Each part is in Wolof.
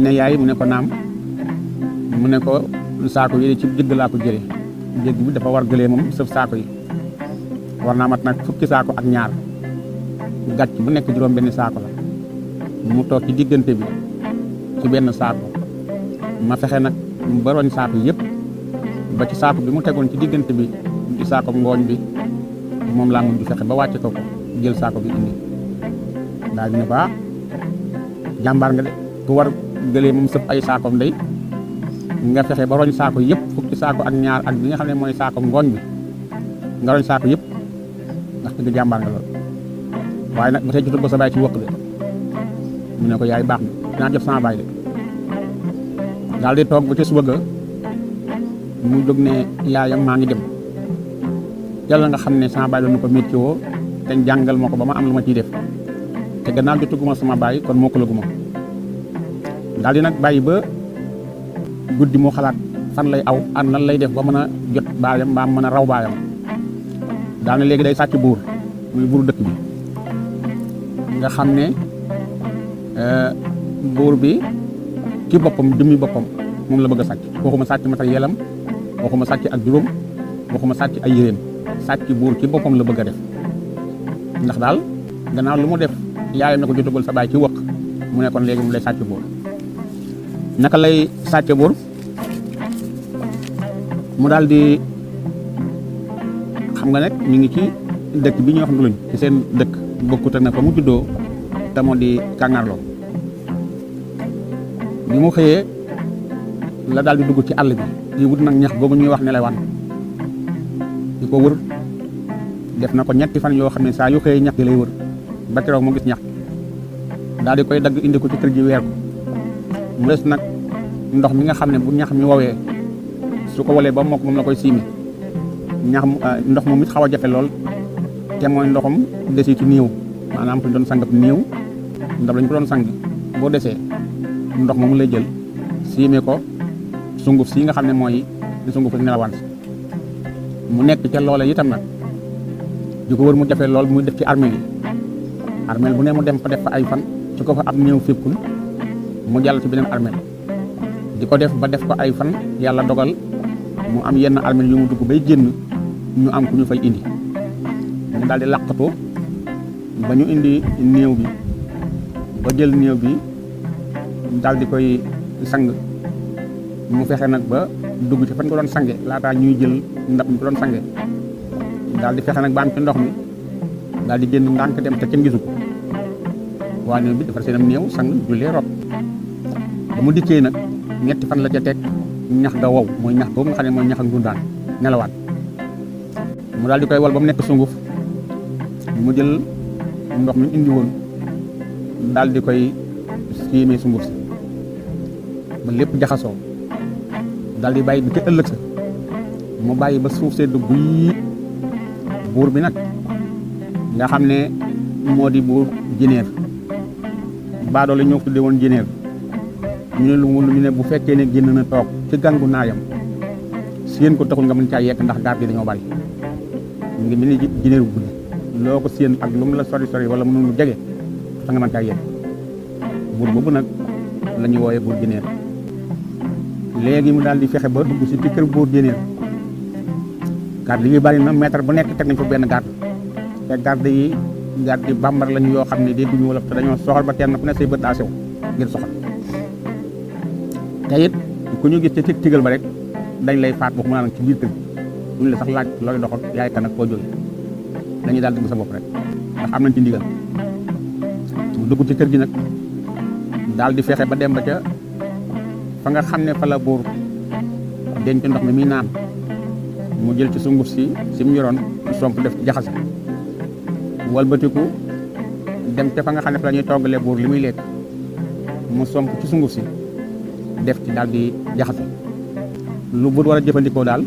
ne yaay mu ne ko naam mu ne ko saako yi ci jëgg laa ko jëlee jëgg bi dafa war gëlee moom sëf saako yi war naa mat nag fukki saako ak ñaar gàcc bu nekk juróom benn saako la mu toog ci diggante bi ci benn saako ma fexe nag ba roñ saako yëpp ba ci saako bi mu tegoon ci diggante bi di saako ngooñ bi moom laa mujj fexe ba wàcce ko jël saako bi indi daal di ne ba jàmbaar nga de ku war gëlee moom sëf ay saakom day nga fexe ba roñ saako yëpp fukki saako ak ñaar ak bi nga xam ne mooy saako ngooñ bi nga roñ saako yëpp ndax dëgg jàmbaar nga lool waaye nag ba tey jotul ba sa baay ci wëq de mu ne ko yaay baax na dinaa jot sama baay de daal di toog ba ca suba ga mu jóg ne yaayam maa ngi dem yàlla nga xam ne sama baay doon ko métier woo te jàngal ma ko ba ma am lu ma ciy def te gannaaw jotuguma sama baay kon moo ko laguma daal di nag bàyyi ba guddi moo xalaat fan lay aw an lan lay def ba mën a jot baayam mbaa mën a raw baayam daal ne léegi day sàcc buur muy buur dëkk bi nga xam ne buur bi ci boppam jëmmi boppam moom la bëgg a sàcc waxuma sàcc matériel am waxuma sàcc ak juróom waxuma sàcc ay yéreem sàcc buur ci boppam la bëgg a def ndax daal gannaaw lu mu def yaayam na ko jotagul sa baay ci wëq mu ne kon léegi mu lay sàcc buur naka lay sàcc buur mu daal di xam nga nag ñu ngi ci dëkk bi ñuy wax Nduluñ ci seen dëkk bokkut ak nag fa mu juddoo te moo di Kàngaarloo bi mu xëyee la daal di dugg ci àll bi di wut nag ñax googu ñuy wax nelewaan di ko wër def na ko ñetti fan yoo xam ne saa yu xëyee ñax gi lay wër ba keroog mu gis ñax daal di koy dagg indi ko ci kër gi weer ko mu des nag ndox mi nga xam ne bu ñax mi wowee su ko walee ba mokk moom la koy siimi ndox moom it xaw a jafe lool te mooy ndoxum desi ci néew maanaam fu ñu doon sangab néew ndax lañ ko doon sang boo desee ndox moomu lay jël siime ko sunguf si nga xam ne mooy di sunguf nelawaan mu nekk ca loola itam nag di ko wër mu jafe lool muy def ci armeel yi armeel bu ne mu dem fa def fa ay fan su ko fa ab néew féppul mu jàll ci beneen armeel di ko def ba def ko ay fan yàlla dogal mu am yenn armeel yu mu dugg bay génn ñu am ku ñu fay indi mu daal di làqatu ba ñu indi néew bi ba jël néew bi daal di koy sang mu fexe nag ba dugg ci fan ko doon sange laataa ñuy jël ndab ñu ko doon sange daal di fexe nag ba am ci ndox mi daal di génn ndànk dem te kenn gisu ko waa néew bi defar seenam néew sang jullee rob ba mu dikkee nag ñetti fan la ca teg ñax ga wow mooy ñax boobu nga xam ne mooy ñax ak ndundaan nelawaat mu daal di koy wal ba mu nekk sunguf mu jël ndox mi indi woon daal di koy siimee sunguf si ba lépp jaxasoo daal di bàyyi bi te ëllëg sa mu bàyyi ba suuf sedd guy buur bi nag nga xam ne moo di buur jineer baadoo la ñoo ko tuddee woon jineer ñu ne lu mu ñu ne bu fekkee ne génn na toog ci gàngu naayam séen ko taxul nga mën caa yekk ndax gaar gi dañoo bari mu ngi mel ni jineer bu guddi loo ko séen ak lu mu la sori sori wala mu jege fa nga mën caa yekk buur boobu nag la ñu wooyee buur jineer léegi mu daal di fexe ba dugg si ci kër buur jineer garde yi bari na mètre bu nekk teg nañ fa benn garde te garde yi bambar lañu yoo xam ne dégguñu wolof te dañoo soxal ba kenn ku ne say bët daa sew ngir soxal te it ku ñu gis ci tigal ba rek dañ lay faat waxuma nag ci biir kër duñ la sax laaj looy doxal yaay kan ak koo jóge dañuy daal dugg sa bopp rek ndax am nañ ci ndigal mu dugg ci kër gi nag daal di fexe ba dem ba ca fa nga xam ne fa la buur denc ndox mi muy naan mu jël ci sunguf si mu yoroon somp def ci jaxase walbatiku dem ca fa nga xam ne fa la ñuy toggalee buur li muy lekk mu somp ci sunguf si def ci daal di jaxase lu buur war a jëfandikoo daal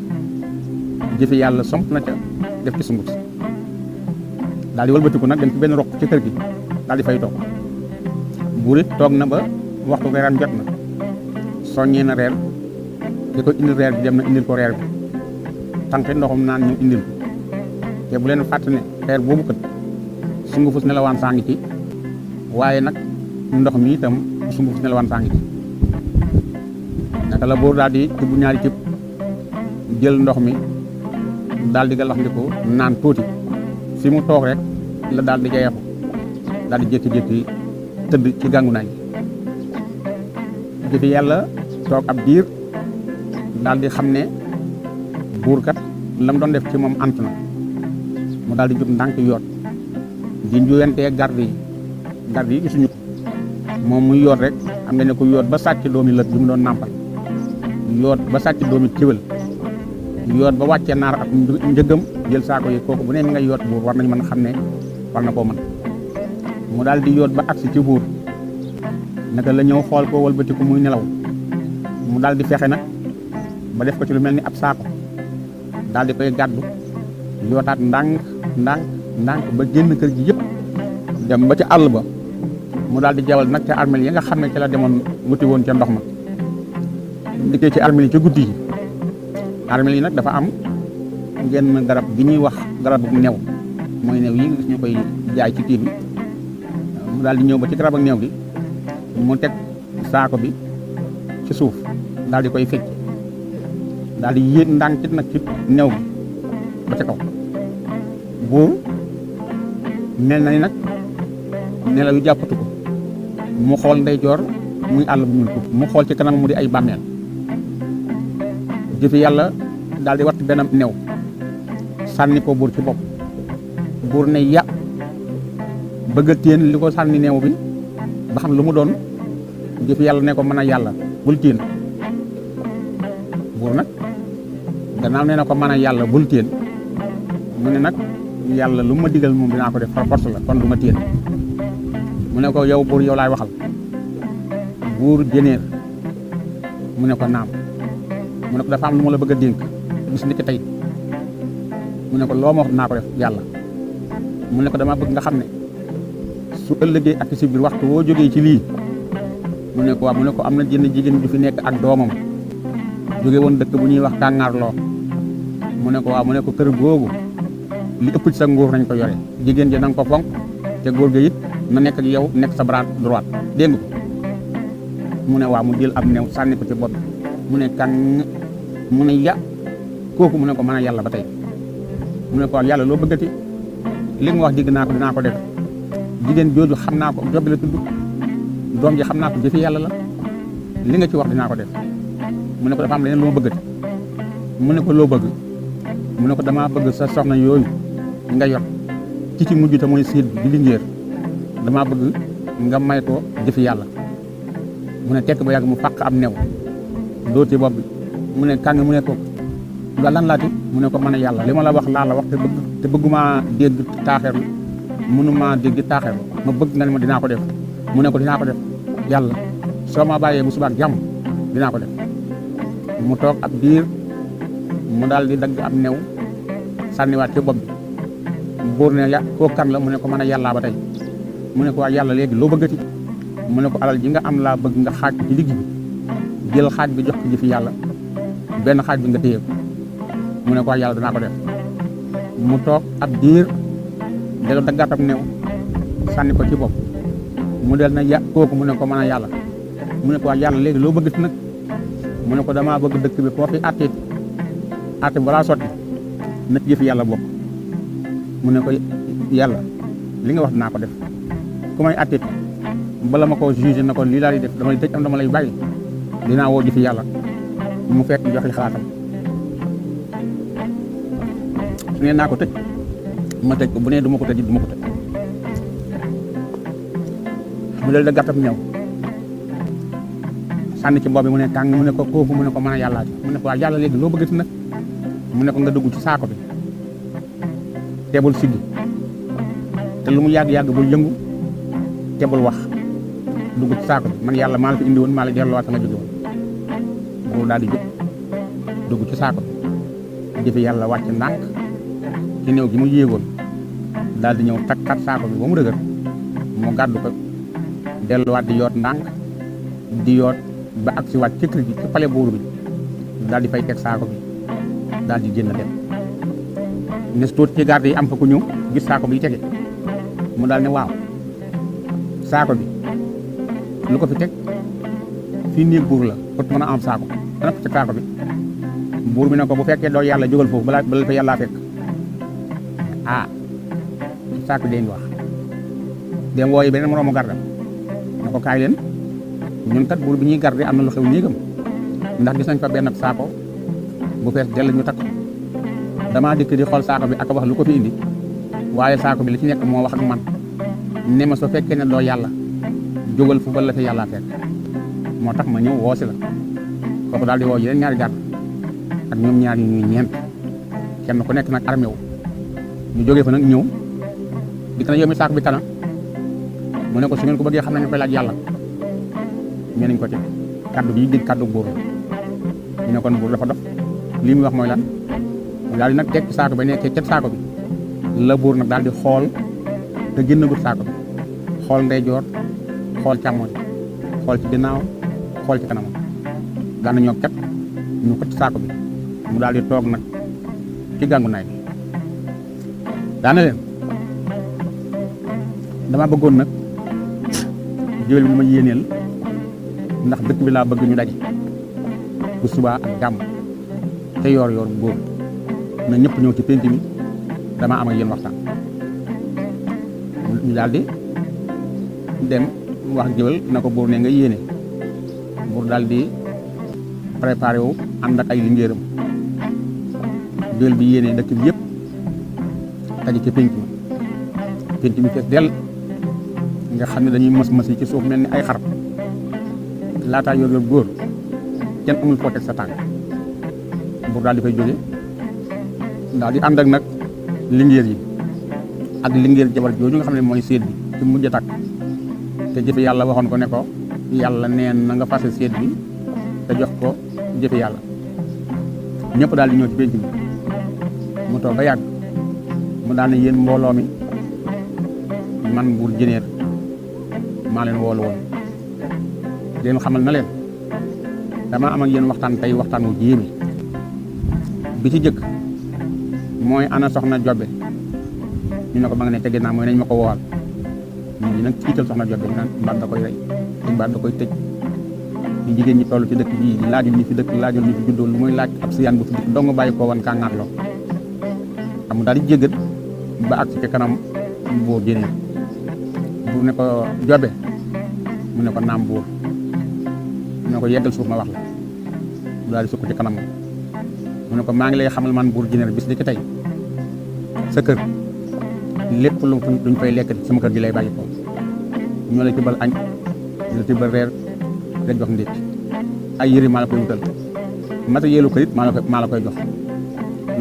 jëfe yàlla somp na ca def ci sunguf si daal di walbatiku nag dem ci benn roq ci kër gi daal di fay toog buur it toog na ba waxtu reeram jot na soññee na reer ki ko indil reer bi dem na indil ko reer bi tànqi ndoxum naan ñu indil ko te bu leen fàtte ne reer boobu kat sungufus nelawaan saa ngi ci waaye nag ndox mi itam sungufus nelawaan saa ngi ci naka la buur daal di tibb ñaari tibb jël ndox mi daal di galaxndiku naan tuuti fi mu toog rek la daal di jayaxu daal di jékki-jékki tëdd ci gàngu naaj jëfi yàlla toog ab diir daal di xam ne buur kat la mu doon def ci moom ant na mu daal di jub ndànk yoot di njuyantee garde yi gisuñu ko moom muy yoot rek am nga ne ko yoot ba sàcc doomi lët bi mu doon nàmpal yoot ba sàcc doomi kéwél yoot ba wàccee naar ak njëgam jël saako yi kooku bu ne mi nga yoot buur war nañ mën a xam ne war na koo mën mu daal di yoot ba agsi ci buur naka la ñëw xool ko wëlbatiku muy nelaw mu daal di fexe nag ba def ko ci lu mel ni ab saako daal di koy gàddu yootaat ndànk ba génn kër gi yëpp dem ba ci àll ba mu daal di jawal nag ca armel yi nga xam ne ci la demoon wuti woon ca ndox ma dikkee ci armel yi ca guddi yi armel yi nag dafa am genn garab gi ñuy wax garabu new mooy new yi gis ñu koy jaay ci kii bi mu daal di ñëw ba ci garab ak new gi mu teg saako bi ci suuf daal di koy fecc daal di yéeg ndànk ci nag ci new gi ba ca kaw buur mel na ni nag nelaw yu jàppatu ko mu xool ndeyjoor muy àll bu ñuul mu xool ci kanam mu di ay bàmmeel jëfi yàlla daal di watt benn new sànni ko buur ci bopp buur ne ya bëgg a téen li ko sànni new bi ba xam lu mu doon jëfi yàlla ne ko mën a yàlla bul téen buur nag gannaaw nee na ko mën a yàlla bul téen mu ne nag yàlla lu ma digal moom dinaa ko def par force la kon du ma téen mu ne ko yow buur yow laay waxal buur jëneer mu ne ko naam mu ne ko dafa am lu ma la bëgg a dénk bis ni ki tey mu ne ko loo ma wax dinaa ko def yàlla mu ne ko dama bëgg nga xam ne su ëllëgee ak si biir waxtu woo jógee ci lii mu ne ko waaw mu ne ko am na jenn jigéen ju fi nekk ak doomam jóge woon dëkk bu ñuy wax kàngaarloo mu ne ko waaw mu ne ko kër googu li ëpp ci sa nguur nañ ko yore jigéen ji na nga ko fonk te góor ga it na nekk ak yow nekk sa bras droite dégg nga mu ne waaw mu jël ab new sànni ko ci bopp mu ne kan mu ne ya kooku mu ne ko mën a yàlla ba tey mu ne ko yàlla loo bëggati li nga wax digg naa ko dinaa ko def jigéen jooju xam naa ko Jobe la tudd doom ji xam naa ko jëfi yàlla la li nga ci wax dinaa ko def mu ne ko dafa am leneen lu ma bëggati mu ne ko loo bëgg mu ne ko damaa bëgg sa soxna yooyu nga yor ci mujj te mooy siit bi di lingéer damaa bëgg nga may ko jëfi yàlla mu ne tekk ba yàgg mu fàq am new dóor ci bopp bi mu ne kàng mu ne ko nga lan laati mu ne ko mën a yàlla li ma la wax laa la wax te bëggumaa dégg taaxeerlu mënumaa dégg taaxeerlu ma bëgg nga ne ma dinaa ko def mu ne ko dinaa ko def yàlla soo ma bàyyee bu subaak jàmm dinaa ko def mu toog ab diir mu daal di dagg ab new sànniwaat ci bopp bi buur ne ya koo kan la mu ne ko mën a yàllaa ba tey mu ne ko waa yàlla léegi loo bëggati mu ne ko alal ji nga am laa bëgg nga xaaj ci digg bi jël xaaj bi jox ko jëfi yàlla benn xaaj bi nga téye ko mu ne ko waa yàlla danaa ko def mu toog ab diir delloo daggaat ab new sànni ko ci bopp mu del na ya kooku mu ne ko mën a yàlla mu ne ko waa yàlla léegi loo bëggati nag mu ne ko damaa bëgg dëkk bi koo fi àtte balaa sotti na ci jëfi yàlla bokk mu ne ko yàlla li nga wax dinaa ko def ku may àtte bala ma ko jugé na ko lii laa di def dama lay tëj am dama lay bàyyi dinaa woo jëfi yàlla mu fekk joxe xalaatam su ne naa ko tëj ma tëj ko bu ne du ma ko tëj du ma ko tëj mu del da gàttam ñëw sànni ci mbob bi mu ne kàng mu ne ko kooku mu ne ko mën a yàllaati mu ne ko waa yàlla léegi loo bëggati nag mu ne ko nga dugg ci saako bi tebul siggi te lu mu yàgg-yàgg bul yëngu tebul wax dugg ci saako bi man yàlla maa la fi indi woon maa la delluwaat nga jóge woon boobu daal di jóg dugg ci saako bi jëfi yàlla wàcc ndànk ci néew gi mu yéegoon daal di ñëw takkat saako bi ba mu dëgër mu gàddu ko delluwaat di yoot ndànk di yoot ba ak si waat ci kër gi ci pale buur bi daal di fay teg saako bi daal di génn dem nes tuuti ci garde yi am fa ku ñëw gis saako bi tege mu daal ne waaw saako bi lu ko fi teg fii néeg buur la pot mën a am saako dana ko ci saako bi buur bi ne ko bu fekkee doo yàlla jógal foofu bala fa yàllaa fekk ci saako bi wax dem wooyi beneen moroomu gardam ne ko kaay leen ñun kat buur bi ñuy garde am na lu xew néegam ndax gis nañ fa benn saako bu fees dell ñu takk damaa dikk di xool saako bi ak wax lu ko fi indi waaye saako bi li ci nekk moo wax ak man ne ma soo fekkee ne doo yàlla jógal fu bala fa yàllaa fekk moo tax ma ñëw woosi la kooku daal di woo yeneen ñaari gàtt ak ñoom ñaar ñuy ñeent kenn ku nekk nag armé wu ñu jógee fa nag ñëw dikk na yow mi saako bi kana mu ne ko su ngeen ko bëggee xam nañu koy laaj yàlla ñu nañ ko ci kaddu bi dégg kaddu buur ñu ne kon buur dafa dof lii muy wax mooy lan daal di nag teg ci saako ba nekkee ca saako bi la buur nag daal di xool te génnagut saako bi xool ndeyjoor xool càmmoñ xool ci ginnaaw xool ci kanamam daan na ñoo kat ñu ko ci saako bi mu daal di toog nag ci gàngu naay bi daana leen dama bëggoon nag jiwel bi ma yéeneel ndax dëkk bi laa bëgg ñu daje bu subaa ak jàmm te yoor yoor góor na ñëpp ñëw ci pénc mi dama am ak yéen waxtaan ñu daal di dem wax jiwel na ko buur ne nga yéene buur daal di préparé wu ànd ak ay lingéeram jiwel bi yéene dëkk bi yëpp daje ci pénc mi fees dell nga xam ne dañuy mës yi ci suuf mel ni ay xar laataa yor yor góor kenn amul foo teg sa tànk buur daal di fay jóge daal di ànd ak nag lingéer yi ak lingéer jabar jooju nga xam ne mooy séet bi ci mujj a takk te jëfe yàlla waxoon ko ne ko yàlla neen na nga fase séet bi te jox ko jëfe yàlla ñëpp daal di ñëw ci pénc bi mu toog ba yàgg mu daal ne yéen mbooloo mi man buur jëneer maa leen woolu woon leen xamal na leen dama am ak yéen waxtaan tey waxtaan wu jéeme bi ci jëkk mooy ana soxna Jobbe ñu ne ko ma nga ne te ginnaaw mooy nañ ma ko woowal ñu nag tiital soxna Jobbe ñu naan mbaat da koy rey mbaat da koy tëj ñu jigéen ñi toll ci dëkk bii laajul ñi fi dëkk laajul ñi fi juddoo lu mooy laaj ab siyaan bu fi dëkk dong bàyyi ko woon kaa ŋaatloo amu daal di jéggat ba ak ci kanam buur jëneer buur ne ko Jobbe mu ne ko naam buur mu ne ko yeggal suuf ma wax la mu daal di sukk ci kanam mu ne ko maa ngi lay xamal man buur jëneer bis di ki tey sa kër lépp lu duñ fay lekk sama kër gi lay bàyyi ko ñoo la tibbal añ la tibbal reer la jox ndékki ay yëri maa la koy wutal matérielu kër it maa la koy jox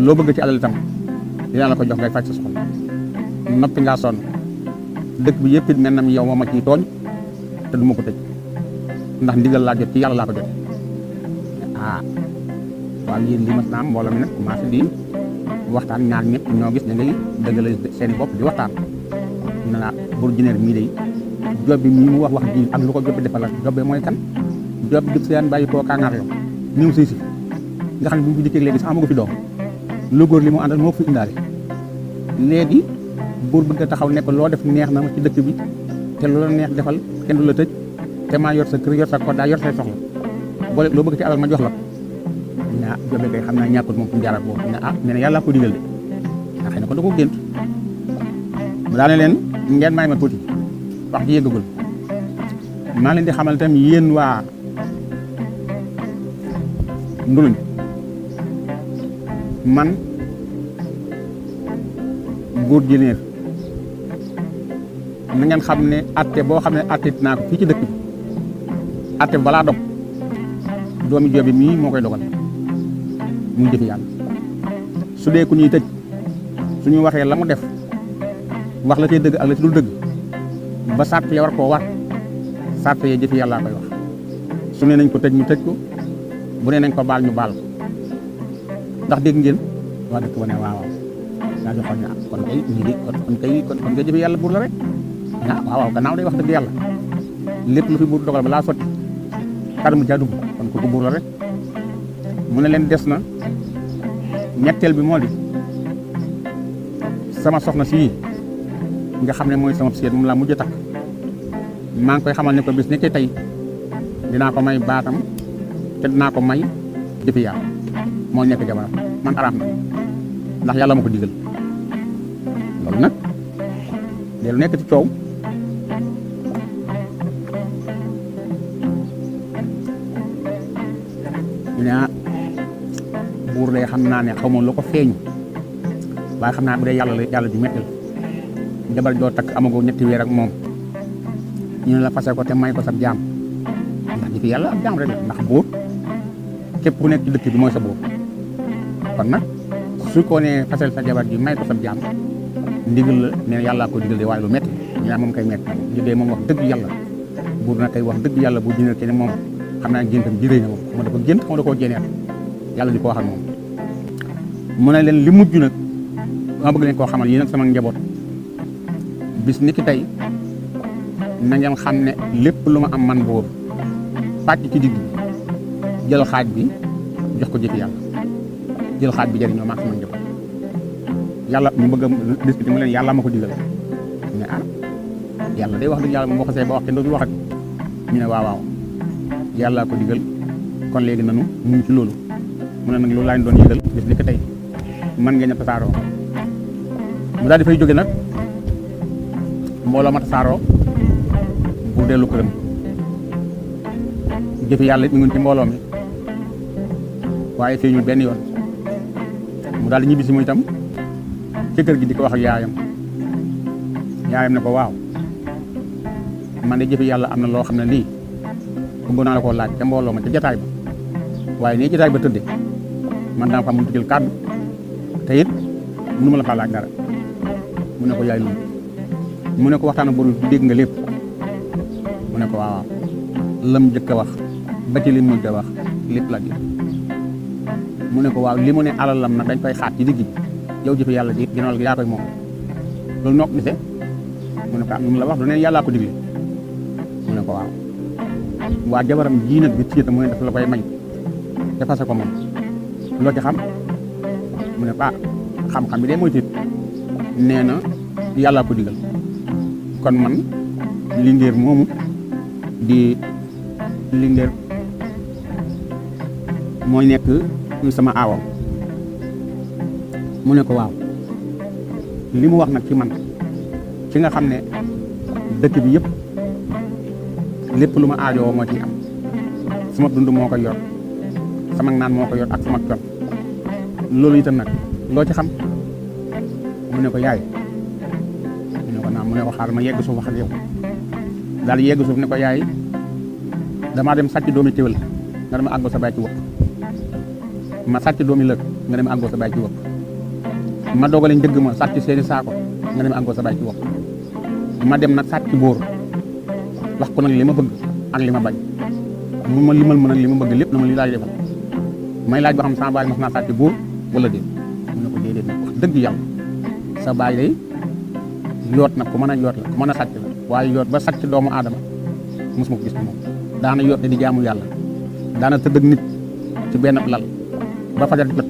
loo bëgg ci alal itam dinaa la ko jox ngay faj sa soxla noppi ngaa sonn dëkk bi yëpp it mel na yow ma ciy tooñ te du ma ko tëj ndax ndigal laa jot ci yàlla laa ko jot waaw yéen li mas na am mbooloo mi nag commencé di waxtaan ñaar ñëpp ñoo gis ne ngay dëggale seen bopp di waxtaan ñu ne la buur jëneer mii de Jobbe mii mu wax ji ak lu ko Jobbe defal la Jobbe mooy kan Jobbe dib seen bàyyi koo kaangaar yow ñëw sëy si nga xam ne bu ñu fi dikkee léegi sax amagu fi doom lu góor li mu àndal moo ko fi indaale léegi buur bëgg a taxaw nekk loo def neex na ma ci dëkk bi te lu la neex defal kenn du la tëj te maa yor sa kër yor sa koddaa yor say soxla boole loo bëgg ci alal ma jox la Jobbe kay xam naa ñàkkut moom fu mu jaaraat boobu nee na yàlla ko digal de xëy na ko da ko gént mu daane leen ngeen may ma tuuti wax ji yëggagul maa leen di xamal itam yéen waa Nduluñ man buur jëneer na ngeen xam ne atte boo xam ne atte naa ko fii ci dëkk bi atte balaa dog doomi Jobbe mii moo koy dogal muy jëfi yàlla su dee ku ñuy tëj suñu waxee la mu def wax la cay dëgg ak la ci dul dëgg ba sàrt ya war koo war sàrt ya jëfi yàllaa koy wax su ne nañ ko tëj ñu tëj ko bu ne nañ ko baal ñu baal ko ndax dégg ngeen waa dëkk ba ne waaw daa di xool ne kon kay ñii di kon kay jëfi yàlla buur la rek waaw gannaaw day wax dëgg yàlla lépp lu fi buur dogal ba laa sotti kàddu caa dugg kon kooku buur la rek mu ne leen des na ñetteel bi moo di sama soxna sii nga xam ne mooy sama seet moom laa mujj a takk maa ngi koy xamal ne ko bis nekkee tey dinaa ko may baatam te dinaa ko may jëfi yàlla moo nekk jabaram man araam na ndax yàlla ma ko digal loolu nag lu nekk ci coow ñu ne buur de xam naa ne xaw ma lu ko feeñ waaye xam naa bu dee yàlla ju metti la jabar joo takk amagoo ñetti weer ak moom ñu ne la fase ko te may ko sa jaam ndax ji fi yàlla ak jaam rek la ndax buur képp ku nekk ci dëkk bi mooy sa buur kon nag su ko nee fasel sa jabar ji may ko sa jaam ndigal la ne yàllaa ko digal de waaye lu metti ñu naan moom koy metti liggéey moom wax dëgg yàlla buur na koy wax dëgg yàlla bu dina kenn moom xam naa géntam ji rëy na moom xam dafa gént xam da koo génneer yàlla di ko wax ak moom mu ne leen li mujj nag ma bëgg leen koo xamal yéen ak sama njaboot bis ni ki tey na ngeen xam ne lépp lu ma am man buur pàcc ci digg jël xaaj bi jox ko jëfi yàlla jël xaaj bi jëriñoo maag sama njaboot yàlla ñu bëgg a discuter mu leen yàlla ma ko digal ñu ne yàlla day wax dëgg yàlla moom boo xasee ba wax kenn dootul waxat ñu ne waaw yàlla ko digal kon léegi nanu mu ngi ci loolu mu ne nag loolu laa ñu doon yëgal bis ni ko tey mën ngeen a tasaaroo mu daal di fay jóge nag mbooloo ma tasaaroo bu dellu këram jëfi yàlla it ñu ngi ci mbooloo mi waaye feeñul benn yoon mu daal di ñibbisi muy itam ci kër gi di ko wax ak yaayam ne ko waaw man de jëfi yàlla am na loo xam ne lii bëggoon naa la koo laaj ca mbooloo ma ca jataay ba waaye nii jataay ba tëdde man dama fa mënut a jël kàddu te it mënu ma la faa laaj dara mu ne ko yaay lu mu ne ko waxtaan bu dégg nga lépp mu ne ko waaw lam jëkk a wax ba ci lim mujj a wax lépp la di mu ne ko waaw li mu ne alalam nag dañ koy xaat ci digg bi yow jëfe yàlla ji ginnaaw yaa koy moom loolu noo ko gisee mu ne ko am lu la wax du ne yàllaa ko digle mu ne ko waaw waa jabaram jii nag bi tiita mu ne daf la koy mañ te fase ko moom loo ci xam mu ne ko xam-xam bi de mooy tiit nee na yàllaa ko digal kon man Linguère moomu di Linguère mooy nekk sama aawam mu ne ko waaw li mu wax nag ci man ci nga xam ne dëkk bi yëpp lépp lu ma aajowoo moo ci am sama dund moo koy yor sama naan moo koy yor ak sama con loolu itam nag loo ci xam mu ne ko yaay mu ne ko naam mu ne ko xaar ma yegg suuf wax ak yow daal yegg suuf ne ko yaay damaa dem sàcc doomi téwél nga dem àggoo sa baay ci wëpp ma sàcc doomi lëg nga dem àggoo sa baay ci wëpp ma dogale njëgg ma sàcc seeni saako nga dem àggoo sa baay ci wëpp ma dem nag sàcc bóor wax ko nag li ma bëgg ak li ma bañ mu ma limal ma nag li ma bëgg lépp na ma li laaj defal may laaj ba xam sama baay mas naa sàcc bóor wala déet mu ne ko déedéet nag wax dëgg yàlla sa baay day yoot nag ku mën a yoot la ku mën a sàcc la waaye yoot ba sàcc doomu aadama mosuma ko gis moom daana yoot di jaamu yàlla daana tëdd ak nit ci benn lal ba fajar jot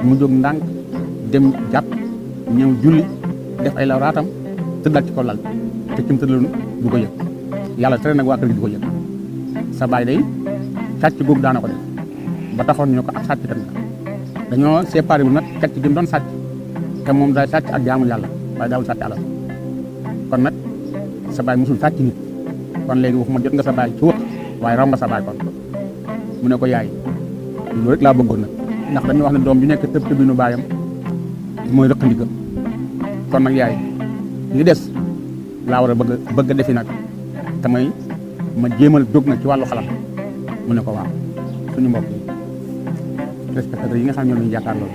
mu jóg ndànk dem jàpp ñëw julli def ay lawraatam tëddal ci ko lal te kim tëddaloon du ko yëg yàlla tere nag waa kër gi du ko yëg sa baay day sàcc googu daana ko def ba taxoon ñu ko ak sàcc kat nga dañoo séparé bu nag sàcc gi mu doon sàcc te moom day sàcc ak jaamu yàlla waaye daawul sàcc alal kon nag sa baay musul sàcc nit kon léegi waxuma jot nga sa baay ci wëpp waaye raw nga sa baay kon mu ne ko yaay loolu rek laa bëggoon nag ndax dañuy wax ne doom bi nekk tëb tëbinu baayam mooy rëq ndigam kon nag yaay li des laa war a bëgg a defi nag te may ma jéemal jóg nag ci wàllu xalam mu ne ko waaw suñu mbokk yi téléspectateurs yi nga xam ne ñoo ñu jàkkaarloo